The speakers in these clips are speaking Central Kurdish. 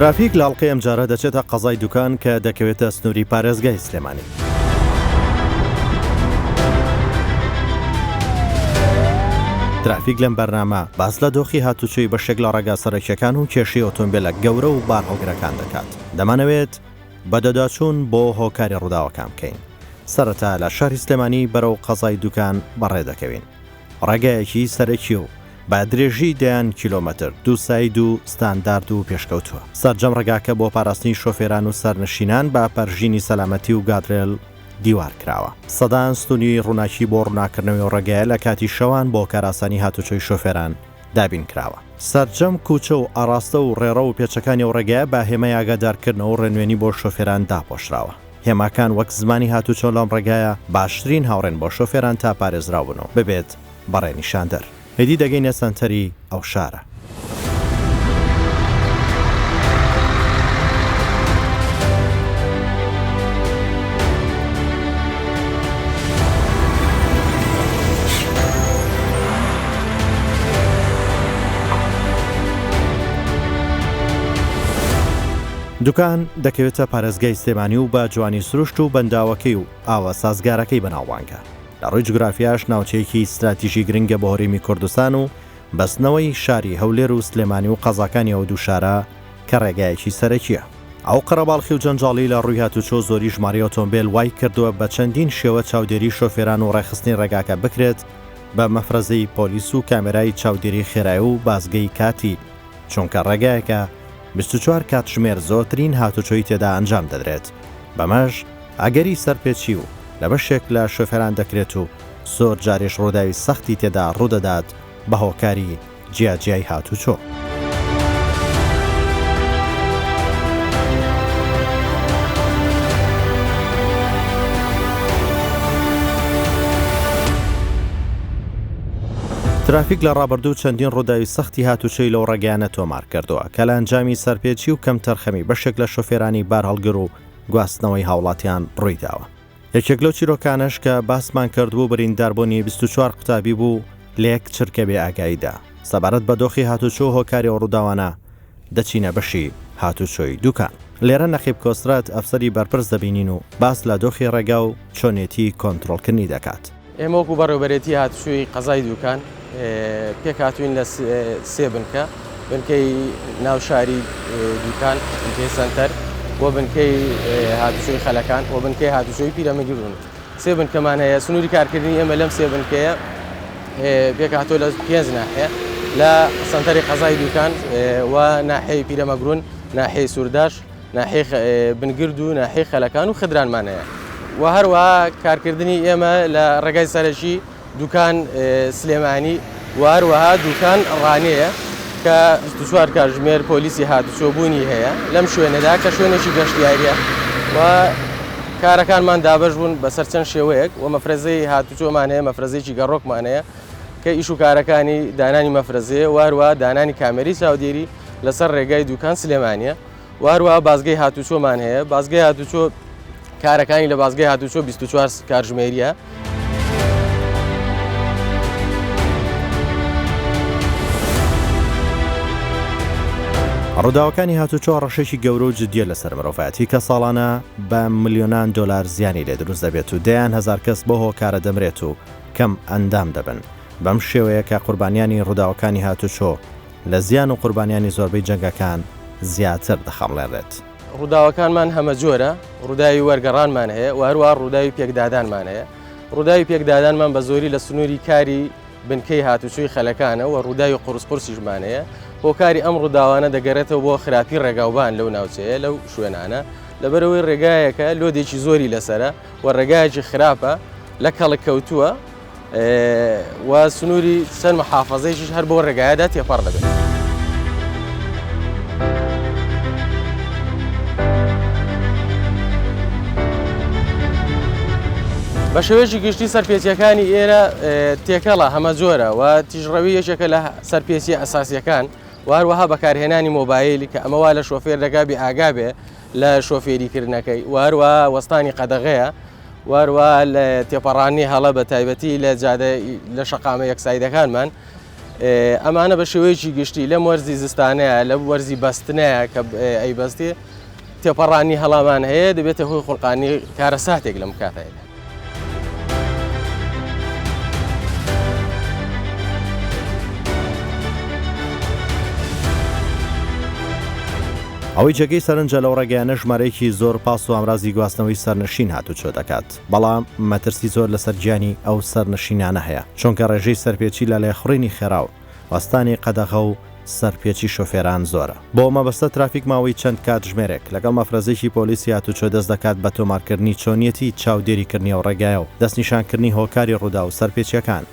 ترافیک لە ئەڵقەی ئەمجارە دەچێتە قەزای دوکان کە دەکەوێتە سنووری پارێزگای سلێمانی. ترافیک لەم بەرنامە باس لە دۆخی هاتوچۆی بەشێک لە ڕێگا سەرەکیەکان و کێشەی ئۆتۆمبێلە گەورە و بارهەڵگرەکان دەکات. دەمانەوێت بەدواداچوون بۆ هۆکاری ڕووداوەکان بکەین. سەرەتا لە شاری سلێمانی بەرەو قەزای دوکان بەڕێ دەکەوین. ڕێگایەکی سەرەکی و بە درێژی دەیان کیلۆمەتر دووساید و ستاندارد و پێشکەوتووە. سەرجەم ڕێگاکە بۆ پاراستنی شۆفێران و سەرنشینان بە پەرژینی سەلامەتی و گادرێل دیوار کراوە. سەدان ستوونی ڕووناکی بۆ ڕووناککردنەوەی ئەو ڕێگایە لە کاتی شەوان بۆ کارئاسانی هاتوچۆی شۆفێران دابین کراوە. سەرجەم کوچە و ئاڕاستە و ڕێڕەو و پێچەکانی ئەو ڕێگایە بە هێمای ئاگادارکردنەوە و ڕێنوێنی بۆ شۆفێران داپۆشراوە. هێماکان وەک زمانی هاتوچۆ لەم ڕێگایە باشترین هاوڕێن بۆ شۆفێران تا پارێزراو بن و ببێت بە ڕێنیشاندەر. ئیدی دەگەینە سەنتەری ئەو شارە. دوکان دەکەوێتە پارێزگای سلێمانی و بە جوانی سروشت و بەنداوەکەی و ئاوە سازگارەکەی بەناوبانگە. لە ڕووی جوگرافیاش ناوچەیەکی ستراتیژی گرنگە بۆ هەرێمی کوردستان و بەستنەوەی شاری هەولێر و سلێمانی و قەزاکانی ئەو دوو شارە کە ڕێگایەکی سەرەکییە. ئەو قەرەباڵخی و جەنجاڵی لە ڕووی هاتوچۆ زۆری ژمارەی ئۆتۆمبێل وای کردووە بە چەندین شێوە چاودێری شۆفێران و ڕێکخستنی ڕێگاکە بکرێت بە مەفرەزەی پۆلیس و کامێرای چاودێری خێرای و بازگەی کاتی چونکە ڕێگایەکە 24 کاتژمێر زۆرترین هاتوچۆی تێدا ئەنجام دەدرێت بەمەش ئەگەری سەرپێچی و لە بەشێک لە شۆفێران دەکرێت و زۆر جاریش ڕووداوی سەختی تێدا ڕوودەدات بە هۆکاری جیاجیای هاتوچۆ. ترافیک لە ڕابردوو چەندین ڕووداوی سەختی هاتوچۆی لەو ڕێگایانە تۆمار کردووە کە لە ئەنجامی سەرپێچی و کەمتەرخەمی بەشێک لە شۆفێرانی بارهەڵگر و گواستنەوەی هاوڵاتیان ڕوویداوە. یەکێک لەو چیرۆکانەش کە باسمان کردبوو برینداربوونی 24 قوتابی بوو لە یەک چرکە بێ ئاگاییدا. سەبارەت بە دۆخی هاتوچۆ و هۆکاری ئەو ڕووداوانە دەچینە بەشی هاتوچۆی دوکان. لێرە نەقیب کۆسرەت ئەفسەری بەرپرس دەبینین و باس لە دۆخی ڕێگا و چۆنێتی کۆنترۆڵکردنی دەکات. ئێمە وەکو بەڕێوبەرێتی هاتوچۆی قەزای دوکان پێکهاتووین لە سێ بنکە، بنکەی ناو شاری دوکان، بنکەی سەنتەر و بنکەی هاتوچۆی خەلەکان و بنکەی هاتوچۆی پیرەمەگرون. سێ بنکەمان هەیە، سنووری کارکردنی ئێمە لەم سێ بنکەیە پێکهاتووە لە پێنج ناحیە لە سەنتەری قەزای دوکان و ناحیەی پیرەمەگرون، ناحیەی سورداش، ناحیەی بنگرد و ناحیەی خەلەکان و خدرانمان هەیە و هەروەها کارکردنی ئێمە لە ڕێگای سەرەکی دوکان سلێمانی و هەروەها دوکان ڕانەیە کە 24 کاتژمێر پۆلیسی هاتوچۆ بوونی هەیە لەم شوێنەدا کە شوێنێکی گەشتیاریە و کارەکانمان دابەش بوون بەسەر چەند شێوەیەک و مەفرەزەی هاتوچۆمان هەیە مەفرەزەیەکی گەڕۆکمان هەیە کە ئیش و کارەکانی دانانی مەفرەزەیە و هەروەها دانانی کامێری چاودێری لەسەر ڕێگای دوکان سلێمانیە و هەروەها بازگەی هاتوچۆمان هەیە، بازگەی هاتوچۆ کارەکانی لە بازگەی هاتوچۆ 24 کاتژمێریە. ڕووداوەکانی هاتوچۆ هەڕەشەیەکی گەورە و جدییە لەسەر مرۆڤایەتی کە ساڵانە بە ملیۆنان دۆلار زیانی لێ دروست دەبێت و دەیان هەزار کەس بەو هۆکارە دەمرێت و کەم ئەندام دەبن بەم شێوەیە کە قوربانیانی ڕووداوەکانی هاتوچۆ لە زیان و قوربانیانی زۆربەی جەنگەکان زیاتر دەخەمڵێنرێت. ڕووداوەکانمان هەمەجۆرە، ڕووداوی وەرگەڕانمان هەیە و هەروەها ڕووداوی پێکدادانمان هەیە. ڕووداوی پێکدادانمان بە زۆری لە سنووری کاری بنکەی هاتوچۆی خەلەکانە و ڕووداوی قورس قورسیشمان هەیە. هۆکاری ئەم ڕووداوانە دەگەرێتەوە بۆ خراپی ڕێگاوبان لەو ناوچەیە، لەو شوێنانە، لەبەرئەوەی ڕێگایەکە لۆدێکی زۆری لەسەرە و ڕێگایەکی خراپە لە کەڵک کەوتووە. و سنووری چەند محافەزەیەکیش هەر بەو ڕێگایەدا تێپەڕ دەبێت. بە شێوەیەکی گشتی سەرپێچیەکانی ئێرە تێکەڵە هەمەجۆرە و تیژڕەوی یەکێکە لە سەرپێچیە ئەساسیەکان و هەروەها بەکارهێنانی مۆبایل کە ئەمە وا لە شۆفێر دەکا بێ ئاگا بێ لە شۆفێریکردنەکەی و هەروەها وەستانی قەدەغەیە وەروە لە تێپەڕاندنی هەڵە بە تایبەتی لە جادە لە شەقامە یەکسایدەکانمان. ئەمانە بە شێوەیەکی گشتی لەم وەرزی زستانەیە لە وەرزی بەستنەیە کە ئەیبەستی تێپەڕانی هەڵامان هەیە دەبێتە هۆی خوڵقانی کارەساتێک لەم کاتەیە. ئەوەی جێگەی سەرنجە لەو ڕێگەیانە ژمارەیەکی زۆر پاس و ئامرازی گواستنەوەی سەرنشین هاتوچۆ دەکات، بەڵام مەترسی زۆر لەسەر گیانی ئەو سەرنشینانە هەیە، چونکە ڕێژەی سەرپێچی لە لێخوڕینی خێرا و وەستانی قەدەغە و سەرپێچی شۆفێران زۆرە. بۆ مەبەستە ترافیک ماوەی چەند کاتژمێرێک لەگەڵ مەفرەزەیەکی پۆلیسی هاتوچۆ دەست دەکات بە تۆمارکردنی چۆنیەتی چاودێریکردنی ئەو ڕێگایە و دەستنیشانکردنی هۆکاری ڕووداو و سەرپێچییەکان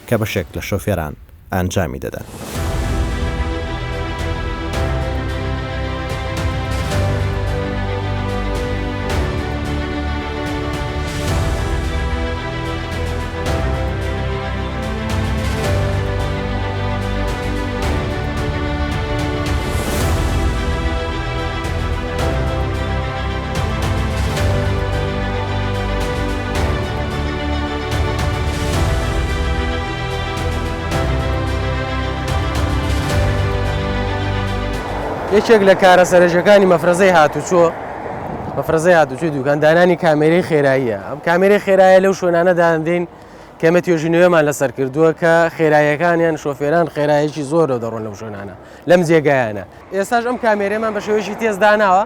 کە بەشێک لە شۆفێران ئەنجامی دەدەن. یەکێک لە کارە سەرەکیەکانی مەفرەزەی هاتوچۆ مەفرەزەی هاتوچۆی دوکان دانانی کامێرەی خێراییە ئەم کامێرەی خێرایە لەو شوێنانە دادەنرێن کە ئێمە توێژینەوەمان لەسەر کردووە کە خێراییەکانیان شۆفێران خێرایەکی زۆر دەڕۆن لەم شوێنانە لەم جێگایانە ئێستاش ئەم کامێرەمان بە شێوەیەکی تێز داناوە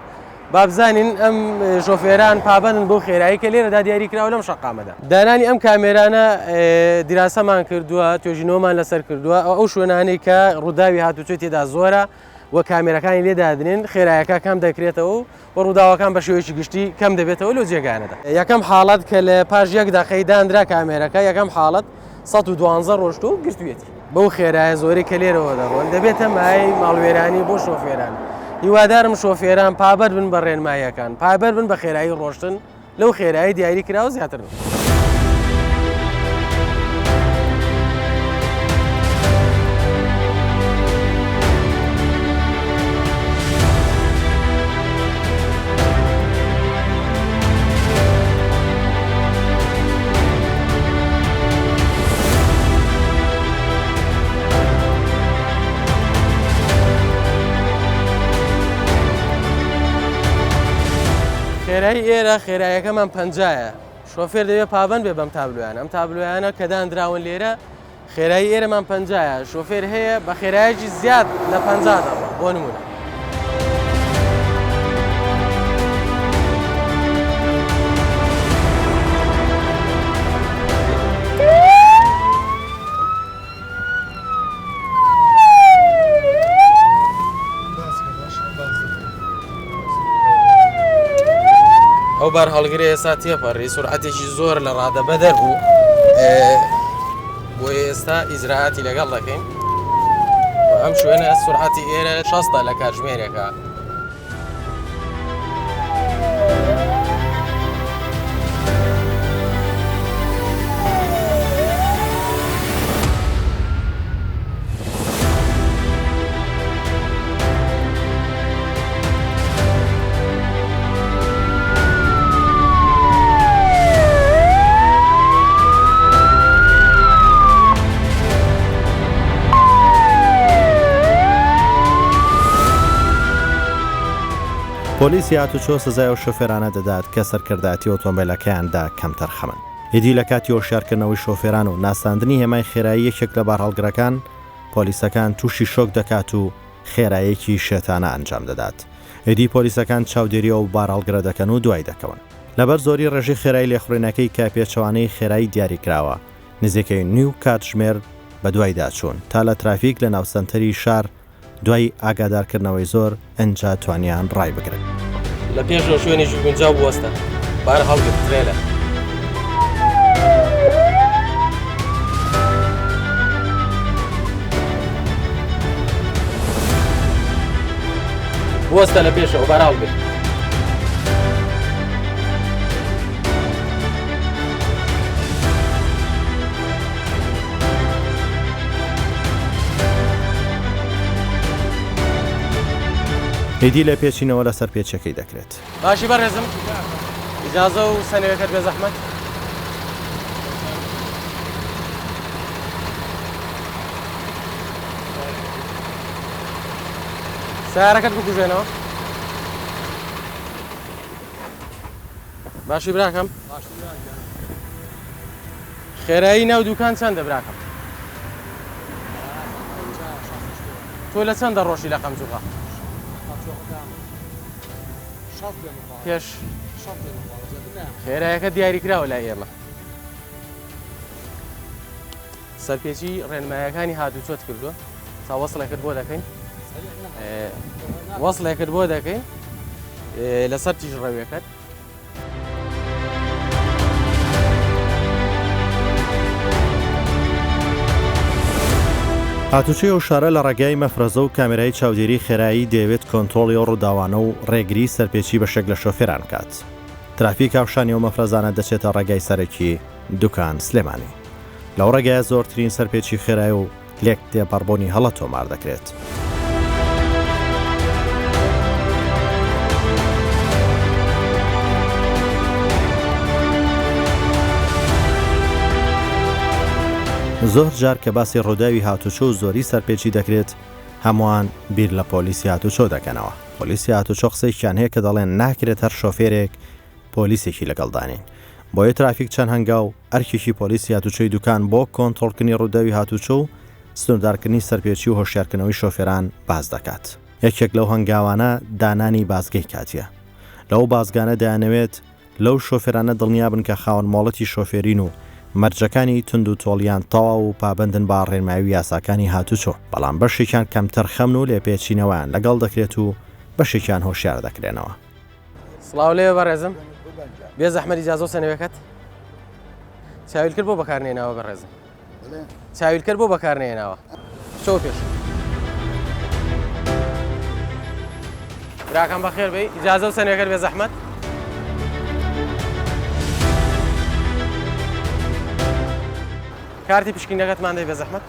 با بزانین ئەم شۆفێران پابەندن بۆ خێرایی کە لێرەدا دیاری کراوە لەم شەقامەدا دانانی ئەم کامێرانە دیراسەمان کردووە توێژینەوەمان لەسەر کردووە ئەو شوێنانەی کە ڕووداوی هاتوچۆی تێدا زۆرە و کامێرەکانی لێ دادنێن خێرایەکە کەم دەکرێتەوە و ڕووداوەکان بە شێوەیەکی گشتی کەم دەبێتەوە لەو جێگانەدا. یەکەم حاڵەت کە لە پاش یەک دەقەی دانرا کامێرەکە یەکەم حاڵەت 112 ڕۆشتووە و گرتوویەتی. بەو خێرایە زۆرەی کە لێرەوە دەڕۆن دەبێتە مایەی ماڵوێرانی بۆ شۆفێران. هیوادارم شۆفێران پابەند بن بە ڕێنماییەکان، پابەند بن بە خێرایی ڕۆشتن، لەو خێرایی دیاری کراوە زیاتر نەبێت. خێرایی ئێرە خێرایەکەمان پەنجایە شۆفێر دەبێت پابند بێ بەم تابلۆیانە ئەم تابلۆیانە کە دانراون لێرە خێرایی ئێرەمان پەنجایە شۆفێر هەیە بە خێرایەکی زیاد لە پەنجا دەڕوا بۆ نمونە. ئەو بارهەڵگرە ئێستا تێپەڕی سورعەتێکی زۆر لە ڕادە بەدەر بوو بۆ ئێستا ئیجرائاتی لەگەڵ دەکەین ئەم شوێنە سورعەتی ئێرە شەستە لە کاتژمێرێکە. پۆلیسی هاتوچۆ سزای ئەو شۆفێرانە دەدات کە سەرکردایەتی ئۆتۆمبێلەکەیاندا کەمتەرخەمن. ئیدی لە کاتی هۆشیارکردنەوەی شۆفێران و ناساندنی هێمای خێرایی یەکێک لە بارهەڵگرەکان، پۆلیسەکان تووشی شۆک دەکات و خێرایەکی شێتانە ئەنجام دەدات. ئیدی پۆلیسەکان چاودێری ئەو بارهەڵگرە دەکەن و دوای دەکەون. لەبەر زۆری ڕێژەی خێرای لێخوڕینەکەی کە پێچەوانەی خێرایی دیاریکراوە، نزیکەی نیو کاتژمێر بەدوایدا چوون تا لە ترافیک لە ناو سەنتەری شار دوای ئاگادارکردنەوەی زۆر ئنجا توانیان ڕایبگرن. لە پێشەوە شوێنێکی گونجاو بوەستە. بار هەڵگر، ترێلە. بوەستە لە پێشەوە، بار هەڵگر. ئیدی لێپێچینەوە لە سەرپێچیەکەی دەکرێت. باشی بەڕێزم ئیجازە و سەنەوێکەت بێ زەحمەت. سەیارەکەت بکوژێنەوە. باشی براکەم؟ خێرایی ناو دوکان چەندە براکەم؟ تۆ لە چەندە ڕۆژی لە قەمچوخە؟ پێش خێرایەکە دیاریکراوە لای ئێمە. سەرپێچی ڕێنمایەکانی هاتوچۆت کردووە تا وەسڵێکت بۆ دەکەین وەسڵێکت بۆ دەکەین لەسەر تیژ ڕەوێکەت. هاتوچۆی ئەو شارە لە ڕێگای مەفرەزە و کامێرای چاودێری خێرایی دەیەوێت کۆنترۆڵی ئەو ڕووداوانە و ڕێگری سەرپێچی بەشێک لە شۆفێران بکات. ترافیک هاوشانی ئەو مەفرەزانە دەچێتە ڕێگای سەرەکی دوکان سلێمانی. لەو ڕێگایە زۆرترین سەرپێچی خێرای و لێک تێپەڕبوونی هەڵە تۆمار دەکرێت. زۆر جار کە باسی ڕووداوی هاتوچۆ و زۆری سەرپێچی دەکرێت، هەمووان بیر لە پۆلیسی هاتوچۆ دەکەنەوە. پۆلیسی هاتوچۆ قسەیەکیان هەیە کە دەڵێن ناکرێت هەر شۆفێرێک پۆلیسێکی لەگەڵ دانێین. بۆیە ترافیک چەند هەنگاو ئەرکێکی پۆلیسی هاتوچۆی دوکان بۆ کۆنتڕۆڵکردنی ڕووداوی هاتوچۆ و سنووردارکردنی سەرپێچی و هۆشیارکردنەوەی شۆفێران باس دەکات. یەکێک لەو هەنگاوانە دانانی بازگەی کاتییە. لەو بازگانە دەیانەوێت لەو شۆفێرانە دڵنیابن کە خاوەن مۆڵەتی شۆفێرین و مەرجەکانی توندوتۆڵیان تەواو و پابەندن بە ڕێنمایی و یاساکانی هاتوچۆ، بەڵام بەشێکیان کەمتەرخەمن و لێپێچینەوەیان لەگەڵ دەکرێت و بەشێکیان هۆشیار دەکرێنەوە. سڵاو لێ بەڕێزم بێ زەحمەت ئیجازە و سەنەوەکەت چاویلکرد بۆ بەکارنێناوە بەڕێزم چاویلکەر بۆ بەکار نێناوە بچەوە پێش براکەم بەخێر بێی ئیجازە و سەنەکەت بێ زەحمەت کارتی پشکینەکەتمان دەی بێ زەحمەت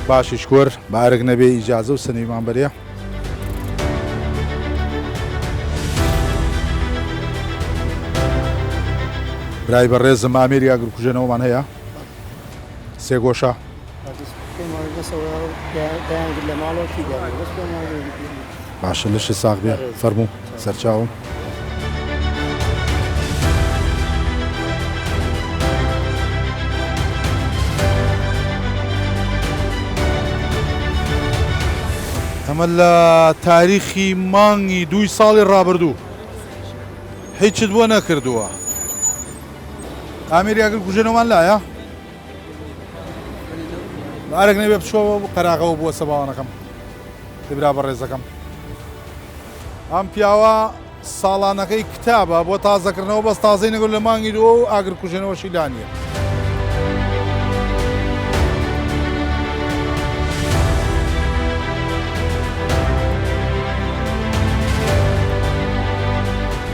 باشی شکور بە ئەرک نەبێ ئیجازە و سەنەویمان بەرێ. برای بەڕێزم ئامێری ئاگرکوژێنەوەمان هەیە سێگۆشە باشە لەشت ساغ بێ فەرموو سەرچاوم. ئەمە لە تاریخی مانگی دووی ساڵی ڕابردوو هیچت بۆ نەکردووە ئامێری ئاگر کوژێنەوەمان لایە بارێک نەبێ بچۆوە قەراغەوە بووە سەباوانەکەم برا بەڕێزەکەم ئەم پیاوە ساڵانەکەی کتابە بۆ تازەکردنەوە بەس تازەی نەگەڵ لە مانگی دووە و ئاگرکوژێنەوەشی لا نییە.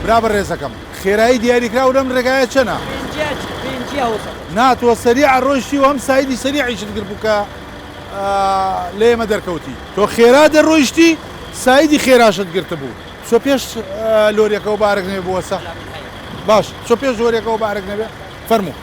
برا بەڕێزەکەم خێرایی دیاریکراو لەم ڕێگایە چەنە؟ نا تۆ سەریع ڕۆیشتی و هەم سایدی سەریعیشت گرت بوو کە لە ئێمە دەرکەوتی. تۆ خێرا دەڕۆیشتی سایدی خێراشت گرتبوو. بچۆ پێش لۆریەکەوە بارک نەبێ بوەسە. باش بچۆ پێش لۆریەکەوە بارک نەبێ فەرموو.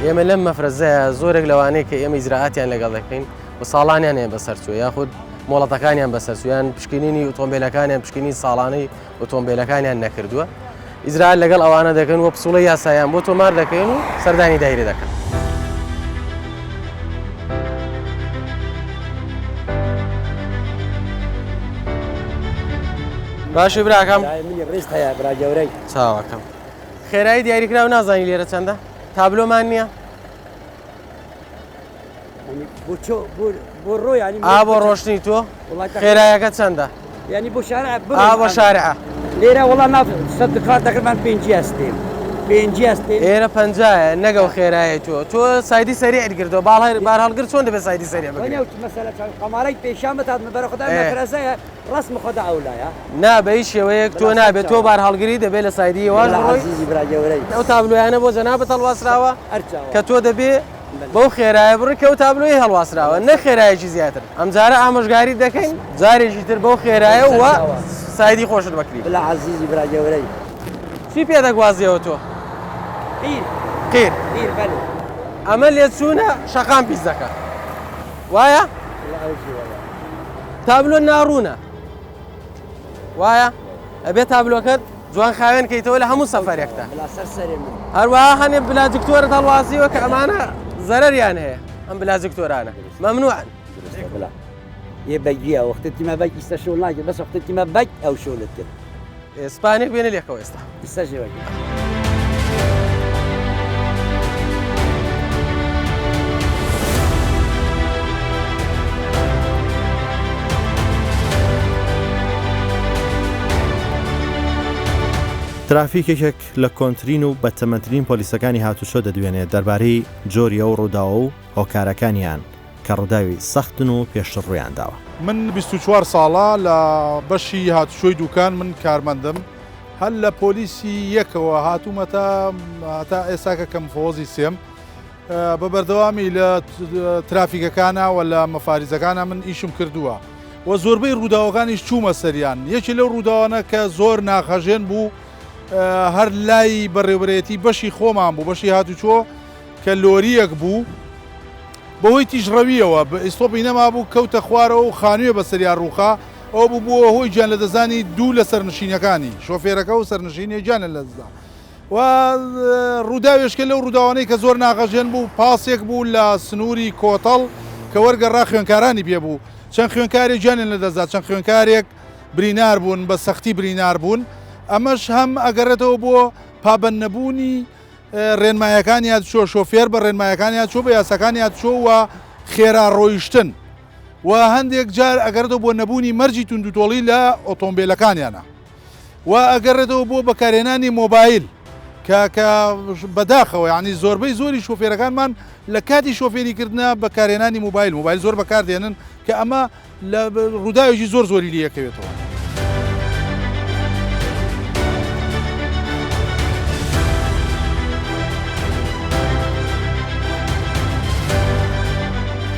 ئێمە لەم مەفرەزەیە زۆرێک لەوانەیە کە ئێمە ئیجرائاتیان لەگەڵ دەکەین و ساڵانیان هەیە بەسەرچووە یاخود مۆڵەتەکانیان بەسەرچوو یان پشکنینی ئۆتۆمبیلەکانیان پشکنینی ساڵانەی ئۆتۆمبیلەکانیان نەکردووە ئیجرائات لەگەڵ ئەوانە دەکەن و پسوڵەی یاسایان بۆ تۆمار دەکەین و سەردانی دایرە دەکەن. باشی براکەم چاوەکەم خێرایی دیاریکراو نازانی لێرە چەندە تابلۆمان نییە ئا بۆ ڕۆشتنی تۆ خێرایەکە چەندە؟ یعنی بۆ شارع ئا بۆ شارع لێرە وەڵا نا سەد کار تقریبا پێنجی هەستێم. ئێرە پەنجایە نەک ئەو خێرایەی تۆ تۆ side ی سەریعت گرتووە باڵ بارهەڵگر چۆن دەبێت side ی سەریع بگرێت؟ نا بە هیچ شێوەیەک تۆ نابێت تۆ بارهەڵگری دەبێت لە side ی یەواش بڕۆی ئەو تابلۆیانە بۆ جەنابت هەڵواسراوە کە تۆ دەبێ بەو خێرایە بڕۆی کە ئەو تابلۆی هەڵواسراوە نە خێرایەکی زیاتر ئەمجارە ئامۆژگاریت دەکەین جارێکی تر بەو خێرایە و side ی خۆشت بەکری. بلا عەزیزی برا گەورەی. چی پێ دەگوازیەوە تۆ؟ قیر. قیر. قیر بەلێ. ئەمە لێچوونە شەقام پیس دەکا وایە؟ تابلۆ ناڕوونە وایە؟ ئەبێ تابلۆکەت جوان خاوێن کەیتەوە لە هەموو سەفەرێکتا. هەروەها هەنێ بلاجکتۆرت هەڵواسیوە کە ئەمانە زەرەریان هەیە ئەم بلاجکتۆرانە مەمنوعن. یە بەگیە وەختە تیمە بەگ ئیستا شۆل ناکرد بەس وەختە تیمە بەگ ئەو شۆلت کرد. سپانێک بێنە لێکەوە ئێستا. ئیستا ژێ بەگی. ترافیک یەکێک لە کۆنترین و بەتەمەنترین پۆلیسەکانی هاتوچۆ دەدوێنێت دەربارەی جۆری ئەو ڕووداوە و هۆکارەکانیان کە ڕووداوی سەختن و پێشتر ڕوویانداوە. من 24 ساڵە لە بەشی هاتوچۆی دوکان من کارمەندم هەر لە پۆلیسی یەکەوە هاتوومەتە هەتا ئێستاکە کە مفەوەزی سێم بە بەردەوامی لە ترافیکەکانە و لە مەفاریزەکانە من ئیشم کردووە و زۆربەی ڕووداوەکانیش چوومە سەریان یەکی لەو ڕووداوانە کە زۆر ناخەژێن بوو هەر لای بەڕێوبەرێتی بەشی خۆمان بوو بەشی هاتوچۆ کە لۆرییەک بوو بەهۆی تیژڕەوییەوە ئیستۆپی نەمابوو کەوتە خوارەوە و خانووێ بەسەریا ڕووخا، ئەوە بوو بووە هۆی گیانلەدەستدانی دوو لە سەرنشینەکانی، شۆفێرەکە و سەرنشینێک گیانیان لەدەستدا. و ڕووداوێش کە لەو ڕووداوانەی کە زۆر ناخەژێن بوو، پاسێک بوو لە سنووری کۆتەڵ کە وەرگەڕا خوێندکارانی پێ بوو، چەند خوێندکارێک گیانیان لەدەستدا، چەند خوێندکارێک برینار بوون، بە سەختی برینار بوون، ئەمەش هەم ئەگەڕێتەوە بۆ پابەندنەبوونی ڕێنمایەکانی هاتوچۆ، شۆفێر بە ڕێنمایەکانی هاتوچۆ، بە یاساکانی هاتوچۆ و خێرا ڕۆیشتن و هەندێک جار ئەگەڕێتەوە بۆ نەبوونی مەرجی توندوتۆڵی لە ئۆتۆمبیلەکانیانە و ئەگەڕێتەوە بۆ بەکارهێنانی مۆبایل کە کە بەداخەوە یعنی زۆربەی زۆری شۆفێرەکانمان لە کاتی شۆفێریکردە بەکارهێنانی مۆبایل مۆبایل زۆر بەکاردێنن کە ئەمە لە ڕووداوێکی زۆر زۆری لێکەوێتەوە.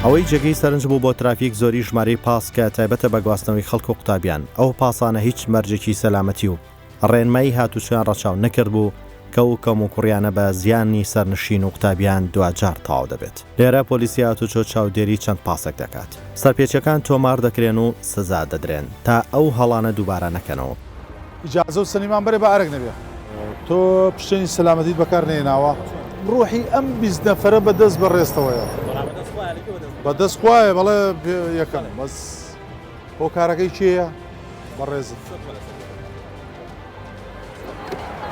ئەوەی جێگەی سەرنج بوو بۆ ترافیک زۆری ژمارەی پاس کە تایبەتە بە گواستنەوەی خەڵک و قوتابیان، ئەو پاسانە هیچ مەرجێکی سەلامەتی و ڕێنمایی هاتوچۆیان ڕەچاو نەکردبوو کە ئەو کەموکوڕیانە بە زیانی سەرنشین و قوتابیان دواجار تەواو دەبێت. لێرە پۆلیسی هاتوچۆ چاودێری چەند پاسێک دەکات. سەرپێچیەکان تۆمار دەکرێن و سزا دەدرێن تا ئەو هەڵانە دووبارە نەکەنەوە. ئیجازە و سەنیمان بەرێ با ئەرک نەبێ. تۆ پشتێنی سەلامەتیت بەکار نەهێناوە؟ ڕوحی ئەم 20 نەفەرە بە دەست بەڕێزتەوەیە. بە دەست خوایە بەڵێ یەکەم بەس هۆکارەکەی کێیە؟ بەڕێزت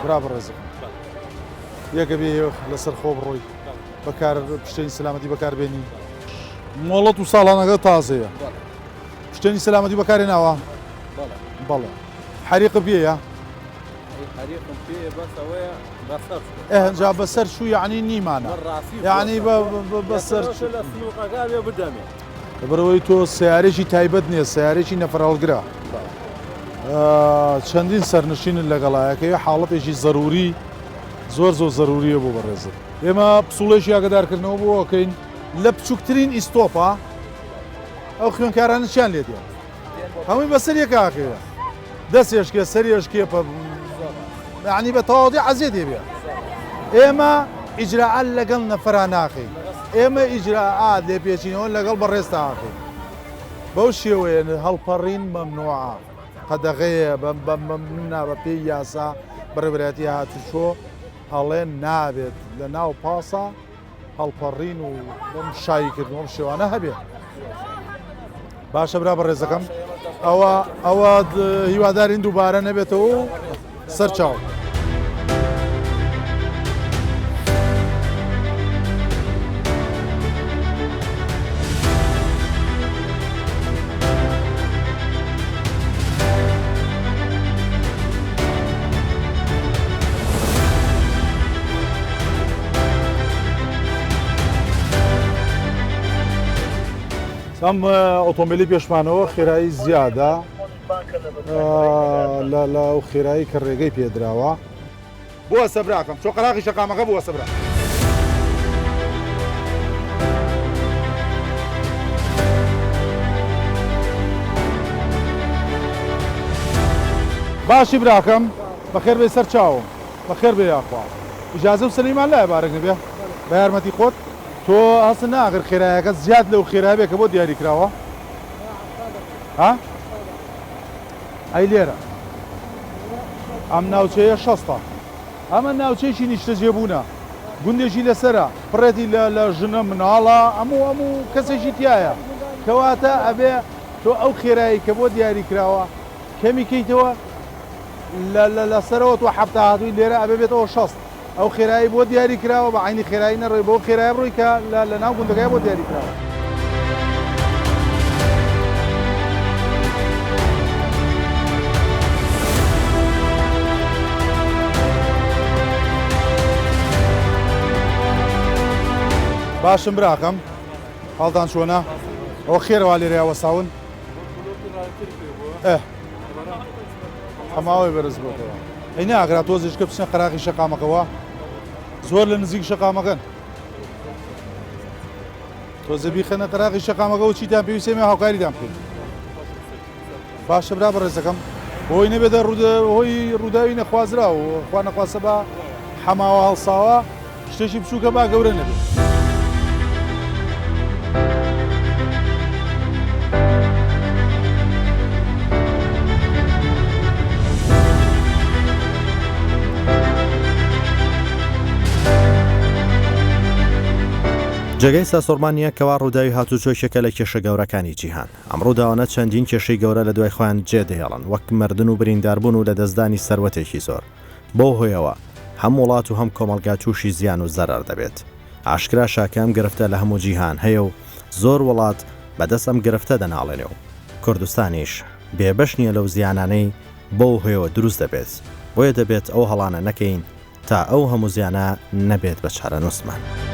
برا بەڕێزم یەکە بێ لەسەر خۆ بڕۆی بەکار پشتێنی سەلامەتی بەکاربێنی مۆڵەت و ساڵانەکە تازەیە پشتێنی سەلامەتی بەکارێ ناوە بەڵێ حەریقە پێیە ئەنجا بەسەر چوو یعنی نیمانە یعنی بەسەر لەبەرئەوەی تۆ سەیارەیەکی تایبەت نییە، سەیارەیەکی نەفەرهەڵگرە، چەندین سەرنشینت لەگەڵایە کە یە حاڵەتێکی زەروری زۆر زۆر زەروریە بۆ بەڕێزت. ئێمە پسوڵەیەکی ئاگادارکردنەوە بۆ ئەکەین لە بچووکترین ئیستۆپا ئەو خوێندکارانە چیان لێ دێ هەمووی بەسەر یەکا ئەکەوێ دەست ئێشکێ سەر ئێشکێ پە یعنی بە تەواوەتی عەزیەت ئێبێ ئێمە ئیجرائات لەگەڵ نەفەرا ناکەین ئێمە ئیجرائات لێپێچینەوە لەگەڵ بەڕێزتا ئەکەین بەو شێوەیە هەڵپەڕین مەمنوعە قەدەغەیە بە پێی یاسا بەڕێوەبەرایەتی هاتوچۆ ئەڵێن نابێت لە ناو پاسا هەڵپەڕین و بەم شایی کردن ئەم شێوانە هەبێ باشە برا بەڕێزەکەم ئەوە ئەوە هیوادارین دووبارە نەبێتەوە و سەرچاو. ئەم ئۆتۆمبیلی پێشمانەوە خێرایی زیادە لە لە ئەو خێرایی کە ڕێگەی پێدراوە. بوەستە براکەم چۆ قەراغی شەقامەکە بوەستە برا. باشی براکەم بەخێر بێی سەر چاوم بەخێر بێ یاخوا ئیجازە و سەلیمان لایە بارک نەبێ بە یارمەتی خۆت تۆ هەست ناکرد خێرایەکە زیاد لەو خێرا بێ کە بۆ دیاری کراوە ها ئەی لێرە ئەم ناوچەیە شەستە ئەمە ناوچەیەکی نیشتەجێبوونە گوندێکی لەسەرە پڕێتی لە لە ژنە مناڵە ئەموو ئەموو کەسێکی تایە کەواتە ئەبێ تۆ ئەو خێرایی کە بۆ دیاری کراوە کەمی کەیتەوە لە لە لەسەرەوە تۆ حەفتا هاتووی لێرە ئەبێ بێتەوە شەست ئەو خێرایی بۆ دیاری کراوە بە عەینی خێرایی نەڕۆی بەو خێرایە بڕۆی کە لە لە ناو گوندەکەی بۆ دیاری کراوە. باشم براکەم حاڵتان چۆنە؟ ئەوە خێرە وا لێرەیا وەستاون؟ ئه حەماوەی بەرز بۆتەوە. ئەی ناکرا تۆزێکە بچنە قەراغی شەقامەکەوە؟ زۆر لە نزیک شەقامەکەن. تۆزێ بیخەنە قەراغی شەقامەکە و چیتان پێویستە ئێمە هاوکاریتان بکەین. باشە برا بەڕێزەکەم هۆی نەبێتە هۆی ڕووداوی نەخوازراو خوا نەخواستە بە حەماوە هەڵساوە شتێکی بچووکە با گەورە نەبێت. جێگەی سەرسوڕمان نییە کەوا ڕووداوی هاتوچۆ یەکێکە لە کێشە گەورەکانی جیهان. ئەم ڕووداوانە چەندین کێشەی گەورە لە دوای خۆیان جێدەهێڵن وەک مردن و برینداربوون و لەدەستدانی سەروەتێکی زۆر. بەو هۆیەوە هەم وڵات و هەم کۆمەڵگا تووشی زیان و زەرەر دەبێت. ئاشکراشە کە ئەم گرفتە لە هەموو جیهان هەیە و زۆر وڵات بە دەست ئەم گرفتە دەناڵێنێ و کوردستانیش بێ بەش نییە لەو زیانانەی بەو هۆیەوە دروست دەبێت. بۆیە دەبێت ئەو هەڵانە نەکەین تا ئەو هەموو زیانە نەبێت بە چارەنووسمان.